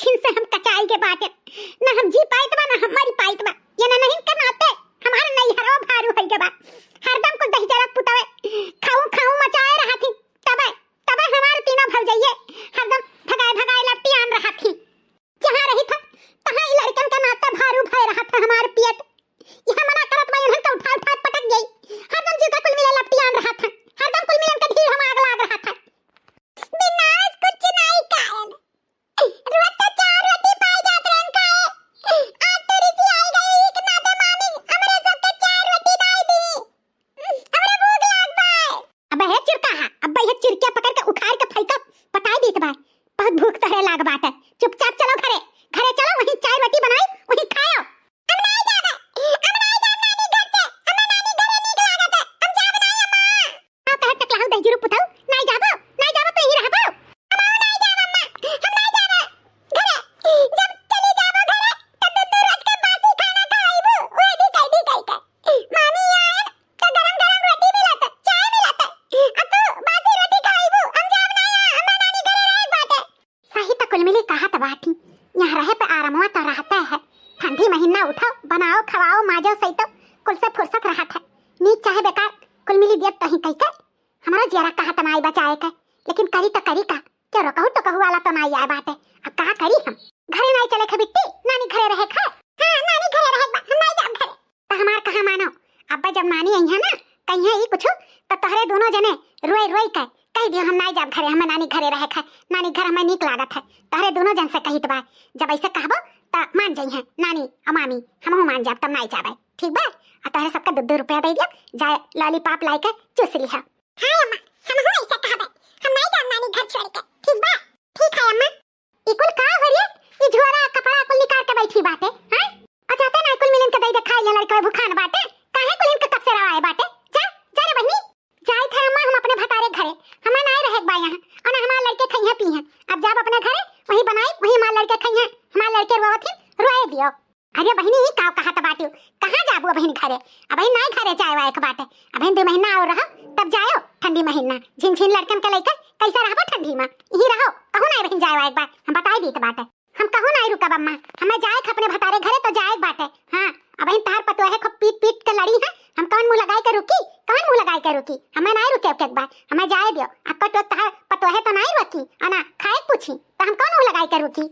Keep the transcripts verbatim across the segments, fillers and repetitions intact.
छिन से हम कचाई के बाटे। ना हम जी पाइत बा, ना हम मरी पाइत बा। ये ना नहीं के नाते हमार नैहरो भारू होई के बा। हरदम कुल दहिजरा पुतवे खाऊ खाऊ मचाए रहत ही। तबे, तबे हमार तीनों भौजइये हरदम भगाए भगाए लपटी आन रहत ही। जहाँ रही था, तहाँ ई लड़कन के नाते भारू भय रहत है हमार पेट। यहाँ मना करत बा, इन्हन के उठा उठा पटक गई। हरदम जी का कुल मिले लपटी आन रहत है, हरदम कुल मिलन के ढील हम आग लाग रहत है। बिना कुछ नहीं कारण, रोज तो चार रोटी पाई जात रहन काहे? आज तो रिसी आई गई, एक नाते मामी हमरे सबके चार रोटी नाई दी। हमरा भूख लाग बा। अबे हे चिरका हा, अबे हे चिरकिया पकड़ के उखाड़ के फेंका, बताई देत बा। बहुत भूख तहरे लाग बाटे। चुपचाप चलो घरे, घरे चलो, वहीं चाय रोटी बनाई, वहीं खायो। हम नाई जाबे, हम नाई जाब नानी घर से, हमरा नानी घरे नीक लागत है, हम जाब नाई अम्मा। का कहे टकलाहू दहिजरू पुतऊ, नाई जाबो, नाई जाबो, तू यहीं रहबो। हम नाई जाब अम्मा, हम नाई जाब घरे, जब चली जाबो घरे, तब दू दू रोज के बासी खाना खवाईबू, वही कह दी कह के। मामी यार, तो गरम गरम रोटी मिलत, चाय मिलत। आ तू बासी रोटी खवाईबू, हम जाब नाई, हमरा नानी घरे रहे बाटे। सही त कुल मिली कहत बाटी, यहाँ रहे पे आरामवा तो रहते है। ठंडी महीना उठो, बनाओ, खवाओ, माजो, सैतो, कुल से फुर्सत रहत है। नीक चाहे बेकार, कुल मिली दियत तही कह के। हमारा जियरा कहत नाई बचाए के, लेकिन करी तो करी का? क्यों रोकहू टोकहू वाला तो नाई आए बाटे, अब का करी हम? घरे नाई चले खे बिट्टी, नानी घरे रहे खे। हाँ, नानी घरे रहे बा, हम नाई जाब घरे। त हमार कहा मानो, अब्बा जब नानी आई है ना, कहीं है ई कुछ, त तोहरे दोनों जने रोई रोई के कह दियो, हम नाई जाब घरे, हमें नानी घरे रहे खे, नानी घर हमें नीक लागत है। तोहरे दोनों जन से कहित बा, जब ऐसे कहबो त मान जाई है नानी और मामी, हमहू मान जाब, तब नाई जाबे, ठीक बा? आ तोहरे सबके दो दो रुपया दे दियो, जाए लॉलीपॉप लाई के चूस लिहा। हाँ अम्मा, हमहू ऐसे कहबे, हम नाई जाब नानी घर छोड़ के, ठीक बा? ठीक है अम्मा। ई कुल का हो रे? ई झोरा कपड़ा कुल निकाल के बैठी बाटे, हैं? आ जाते ना कुल मिलन के दई दे खाए ले लड़का भुखान बाटे। काहे कुल इनके कब से रवाए बाटे? जा, जा रे बहिनी। जाइत है अम्मा हम अपने भतारे घरे। हमें नाई रहे बा यहाँ। और ना हमार लड़के खइहें पीहें। अब जाब अपने घरे, वहीं बनाई, वहीं हमार लड़के खइहें। हमार लड़के रोवत ही, रोए दियो। अरे बहिनी, ई का कहत बाटियो? कहाँ जाबू अबहिन घरे? अबहिन नाई घरे जाए वाए के बाटे। अबहिन दो महीना और रहो, तब जायो। ठंडी महीना, झिनझिन लड़कन के लइके कैसे रहबो ठंडी में? यही रहो, कहूँ नाई बहिन जाए वाए के बा, हम बताई दीत बाटे। हम कहूँ नाई रुकब अम्मा, हमें जाए के अपने भतारे घरे तो जाए के बाटे। हाँ, अबहिन तहार पतोहे खूब पीट पीट के लड़ी है, हम कौन मुँह लगाई के रुकी? कौन मुँह लगाई के रुकी? हमें नाई रुके के बा, हमें जाए दियो। अक्को तो तहार पतोहे तो नाई रुकी, अना खाए के पूछी, तो हम कौन मुँह लगाई के रुकी?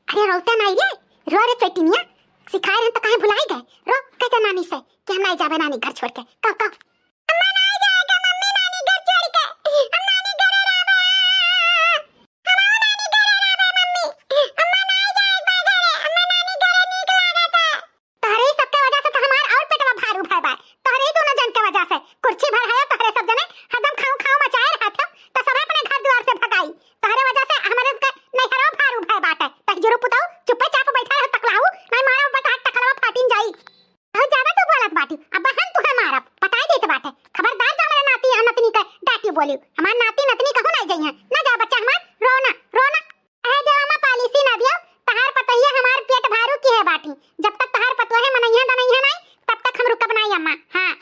अरे रोते नाई रे, रो रे चैटिनिया, सिखाए रहन त काहे भुलाई गए? रो, कह दे नानी से कि हम नाई जाबे नानी घर छोड़ के। कहो, कहो। अम्मा नाई जाएगा मम्मी नानी घर छोड़ के, हम नानी घरे रहबे। हम नानी घरे रहबे मम्मी, अम्मा नाई जाएगा घरे, अम्मा नानी घरे नीक लागत है। तोहरे ही सबके वजह से तो हमार और पेटवा भारू भय बा। तोहरे ही दोनों जन के वजह से। कुर्सी भर है तोहरे सब जने, हरदम खाऊं खाऊं मचाए रहत हो, तो सब अपने घर द्वार से भगाई। तोहरे वजह से हमारे के नैहरो भारू भय बाटे। तही जुरु पुताऊ, चुप्पे चाप बैठा रह तकलाऊ, नहीं मारा बता टकलवा फाटिन जाई। बहुत ज्यादा तू बोलत बाटी, अब हम तुहे मारब, बताई देत बाटे। खबरदार जो हमारे नाती या नतनी के डांटी बोली। हमार नाती नतनी कहूं नहीं जइहें। ना जा बच्चा हमार, रो ना, रो ना। अहे देवा माँ पालिसी ना दियो, तहार पतोहिया हमार पेट भारू की है बाटी। जब तक तहार पतोहे मनइया दनइया नाई, तब तक हम रुकब नाई अम्मा। हाँ।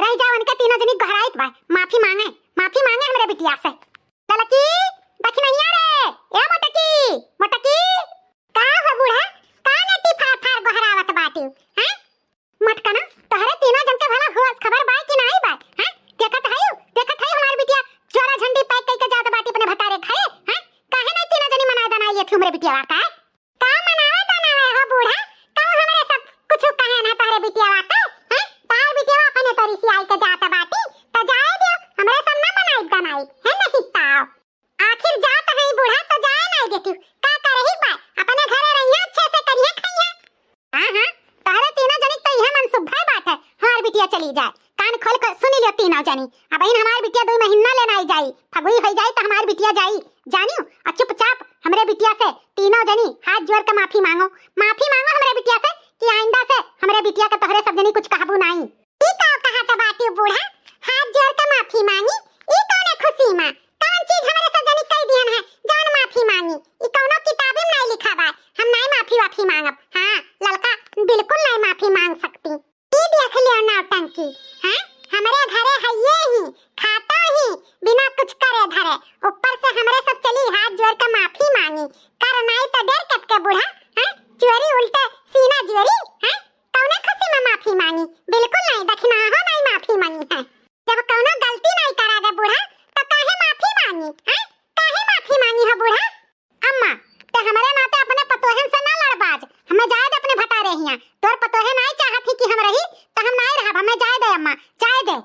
रह जाओ उनके तीनों जनी गोहराइत बा, माफी मांगे, माफी मांगे हमरे बिटिया से। ललकी, दखिनहिया रे, ए मोटकी, मोटकी। का हो बूढ़ा, का नटी फार फार गोहरावत बाटी, हैं? मटकना, तोहरे तीनों जन के भला होश खबर बा कि नाई बा, हैं? देखत हयू, देखत हयू हमार बिटिया जोरा झंडी पैक कइके जात बाटी अपने भतारे खाए, हैं? काहे नाई तीनों जनी मना दनाई लेत हमरे बिटिया का? का मनावे दनावे हो बूढ़ा? कहूँ हमरे सब कुछ कहे ना तोहरे बिटिया का, हैं? तोहर बिटिया अपने तोरी से आई के जात बाटी, त जाए दियो, हमरे सब ना मनाई दनाई, है नहीं ताओ। आखिर जात हई बूढ़ा तो जाए नाई देती, का करही बा, अपने घरे रहिया अच्छे से करिया खइया। हाँ, हाँ, तोहरे तीनों जनिक तो इहे मनसुब्बा बात है, हमार बिटिया चली जाए। कान खोल कर सुनी लियो तीनों जनी, अबहिन हमार बिटिया दो महीना ले नाई जाई, फगुई होई जाई तो हमार बिटिया जाई, जानियो, और चुपचाप हमरे बिटिया से तीनों जनी हाथ जोड़ के माफी मांगो, माफी मांगो हमरे बिटिया से कि आइंदा से हमरे बिटिया के तोहरे सब जनी कुछ कहबू नाई। ई का कहत बाटी बूढ़ा? हाथ जोड़ के माफी मांगी? ई कौने खुशी मा? कौन चीज हमरे सब जनी कई दिहन है जौन माफी मांगी? ई कौनो किताबी में नहीं लिखा बा। हम नहीं माफी वाफी मांगब। हाँ, ललका बिल्कुल नहीं माफी मांग सकती। ई देख लियो नौटंकी, हाँ? हमरे घरे है ये ही, खातो ही, बिना कुछ करे धरे। ऊपर से हमरे सब चली हाथ जोड़ के माफी मांगी। कर नाई तो डर कत के बूढ़ा, हैं? चोरी उल्टे सीना जोरी, हैं? कौने खुशी में माफी मांगी? बिल्कुल नहीं, दखिनहा नहीं माफी मांगी है। जब कौनो गलती नहीं करा गए बूढ़ा, तो काहे माफी मांगी, हैं? काहे माफी मांगी हो बूढ़ा? अम्मा, ते हमरे नाते अपने पतोहन से ना लड़बाज, हमें जाए दे अपने भतारे हियां। तोर पतोहे नाई चाहत ही कि हम रही, तो हम नाई रहब, हमें जाए दे अम्मा, जाए दे।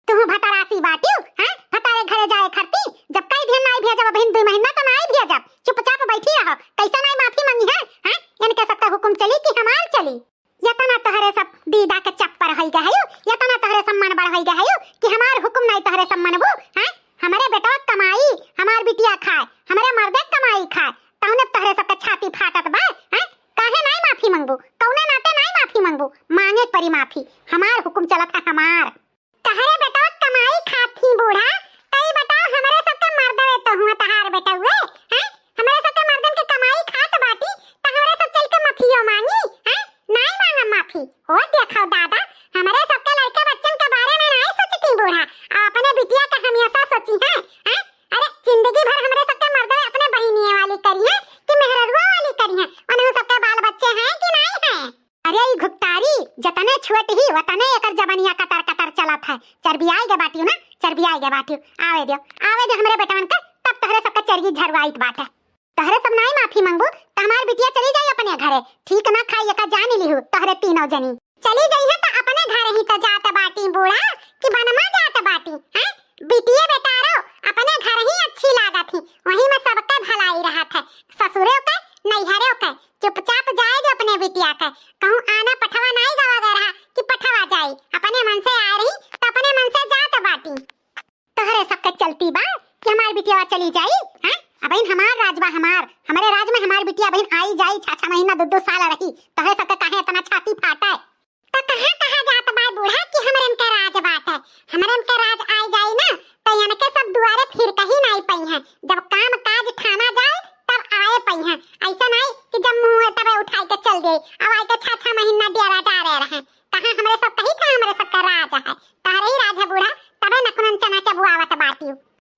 तुहू भतारासी बाटिउ, हैं? भतारे घरे जाए खरती, जब कई दिन नाई भेजब, अबहिन दुई महीना तो नाई भेजब, चुपचाप बैठी रहो। कैसे नाई माफी मांगी है, हैं? इनके सबका हुकुम चली कि हमार चली? यतना तोहरे सब दीदा के चप्पर होई गए हयू, यतना तोहरे सब मन बढ़ होई गए हयू कि हमार हुकुम नाई तोहरे सब मनबू, हैं? हमरे बेटवा कमाई, हमार बिटिया खाए, हमरे मर्दे कमाई खाए, तौने तोहरे सबके छाती फाटत बा, हैं? काहे नाई माफी मंगबू? कौने नाते नाई माफी मंगबू? मांगे परी माफी, हमार हुकुम चलत है, हमार। तोहरे बेटवा कमाई खात ही बूढ़ा, तई बताओ हमरे सबके मर्दवे तो हुआ तहार बेटउए, हैं? हमरे सबके मर्दन के कमाई खात बाटी, त हमरे सब चल के माफियो मांगी, हैं? नाई मांगा माफी। ओ देखो दादा, हमरे सबके लड़के बच्चन के बारे में नाई सोचती बूढ़ा, आ अपने बिटिया के हमेशा सोची हैं, हैं? अरे जिंदगी भर हमरे सबके मर्दवे अपने बहिनिये वाली करी हैं कि मेहररुआ वाली करी हैं? उन्हें सबके बाल बच्चे हैं कि नाई हैं? अरे ई घुपतारी, जतने छोट ही, वतने एकर जबनिया कतर कतर चलत है। चरबियाई गे बाटियो ना, चरबियाई गे बाटियो। आवे दियो, आवे दियो हमरे बेटवन के, तब तोहरे सबके चरगी झरवाइत बाटे। तोहरे सब नाई माफी मंगबू, त हमार बिटिया चली जाई अपने घरे। ठीक ना खाई, एका जानी लिहू, तोहरे तीनों जनी। चली जाई है त अपने घरे ही त जात बाटी बूढ़ा, कि बनमा जात बाटी, हैं? बिटिये बेटारो, अपने घर ही अच्छी लागत ही, वहीं में सबके भलाई रहत है, ससुरे के, नैहरे के। चुपचाप जाए दे अपने बिटिया के, कहूँ आना पठवा नाई गवा गए रहा कि पठवा जाई, अपने मन से आए रही त अपने मन से जात बाटी। तोहरे सबके चलती बा कि हमार बिटिया चली जाई, हैं? अबहिन हमार राज बा, हमार, हमरे राज में हमार बिटिया अबहिन आई जाई, छह छह महीना, दो दो साल रही, तोहरे सबके काहे इतना छाती फाटे? त कहाँ कहा जात बा बूढ़ा कि हमरन के राज बाटे? हमरन के राज आइ जाई ना, त इनके सब दुआरे फिर कहीं नाई पइहें। जब काम काज ठाना जाए, तब आए पइहें। ऐसा नाई कि जब मुँह हुए तबे उठाई के चल गए, अब आइ के छह छह महीना डेरा डारे रहे। कहाँ हमरे सब कही था हमरे सब का राज है? तहरे ही राज है बूढ़ा, तबे नकुनन चना चबुआवत बाटियो।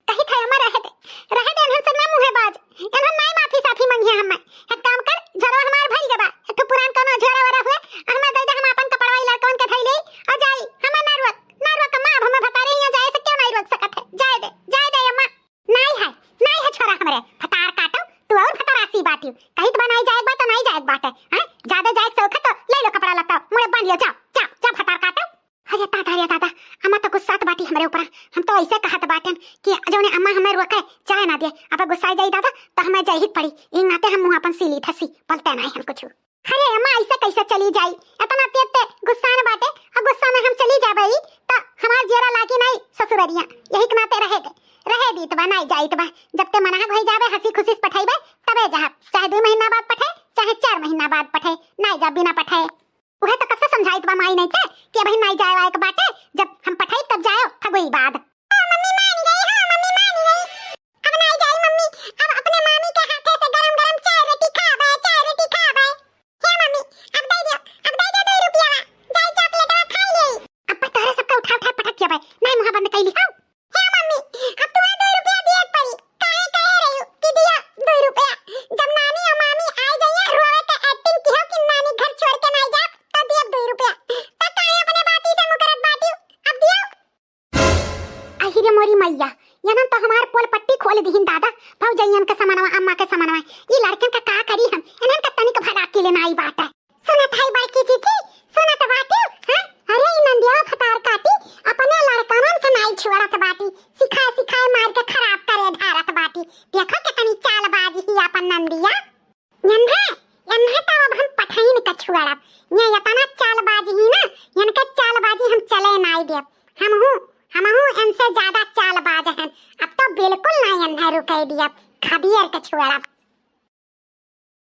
कही था अम्मा रहे दे, रहे दे, इन्हन से ना मुँहे बाज, इन्हन नाई माफी साफी मंगिया हमें। एक काम कर, झोरवा हमार भरी गबा, एक ठो पुरान कौनो झोरा वोरा हुए, हमें दे दे, हम आपन कपड़वा ई लड़कवन के धई लेई, और जाई, हमें ना रोक, ना रोक अम्मा, अब हमें भतारे यहाँ जाए से क्यों नाई रोक सकत है? जाए दे, जाए दे अम्मा। नाई है, नाई है छोरा हमरे, भतार काटो, तू और भतारासी बाटियो, कही तो नाई जाए बात, नाई जाए बात है, हैं? ज्यादा जाए से होखे तो ले लो कपड़ा लत्ता, मुड़े बांध लियो, जाओ, जाओ, जाओ भतार काटो। अरे दादा, अरे दादा, अम्मा तो गुस्सात बाटी हमरे ऊपर। हम तो ऐसे कहत बाटन कि जौने अम्मा हमें रोके, जाए ना दे। अब गुस्साई जाई दादा, तो हमें जाए ही पड़ी। ई नाते हम मुँह अपन सीली थसी, बोलते नहीं हम कुछ। अरे अम्मा, ऐसे कैसे चली जाई? इतना तेज ते गुस्सा न बाटे, और गुस्सा में हम चली जाबे, तो हमार जेरा लागी नहीं ससुररिया। यही के नाते रहे दे, रहे दीत बा, नहीं जाइत बा। जब ते मना भई जाबे, हंसी खुशी से पठेबे, तबे जाब। चाहे दो महीना बाद पठे, चाहे चार महीना बाद पठे, नहीं जा बिना पठे। उहे तो कब से समझाइत बा माई नहीं के कि अबही नाई जाए वाए के बाटे, जब हम पठाई तब जाओ फगुई बाद। हाँ मम्मी मान गई, हाँ मम्मी मान गई। अब नाई जाई मम्मी, अब अपने मामी के हाथे से गरम गरम चाय रोटी खाबे, चाय रोटी खाबे। हे मम्मी, अब दे दियो, अब दे दियो दो रुपया, जाई चॉकलेटवा खाई ले। अब तोहरे सबका उठा उठा पटक जाबे, नाई मुँह बंद कैली हो। हे मम्मी, अब तू दो रुपया दिए पड़ी। काहे कहे रही कि दिया दो रुपया? जब नानी और मामी आ जाइए, रोवे के एक्टिंग की हो कि नानी घर छोड़ के नहीं जाब, तो दिया दो रुपया। तो काहे अपने बाती से मुकरत बाटी? अब दियो। अहि रे मोरी मैया, इन्हन तो हमार पोल पट्टी खोल दिहिन दादा। भौजइयन के समनवा, अम्मा के समनवा, ई लड़कन का का करी हम? इन्हन का तनिक भला के ले नाई बाटे। सुनत है बड़की जीजी, सुनत बाटी, हाँ? अरे ई नंदिया भतार काटी, अपने लड़कनन के नाई छुअड़त बाटी, सिखाए सिखाए मार के खराब करे ढारत बाटी। देखो कितनी चालबाज ही अपन नंदिया। यन्हे, यन्हे तो अब हम पठाइन के छुअड़ब। ये इतना चालबाज ही ना, इनके चालबाजी हम चले नाई देब। हमहू, हमहू इनसे ज्यादा चालबाज हैं। अब तो बिल्कुल नाई यन्हे रुके दियब। खदियर के छुअड़ब।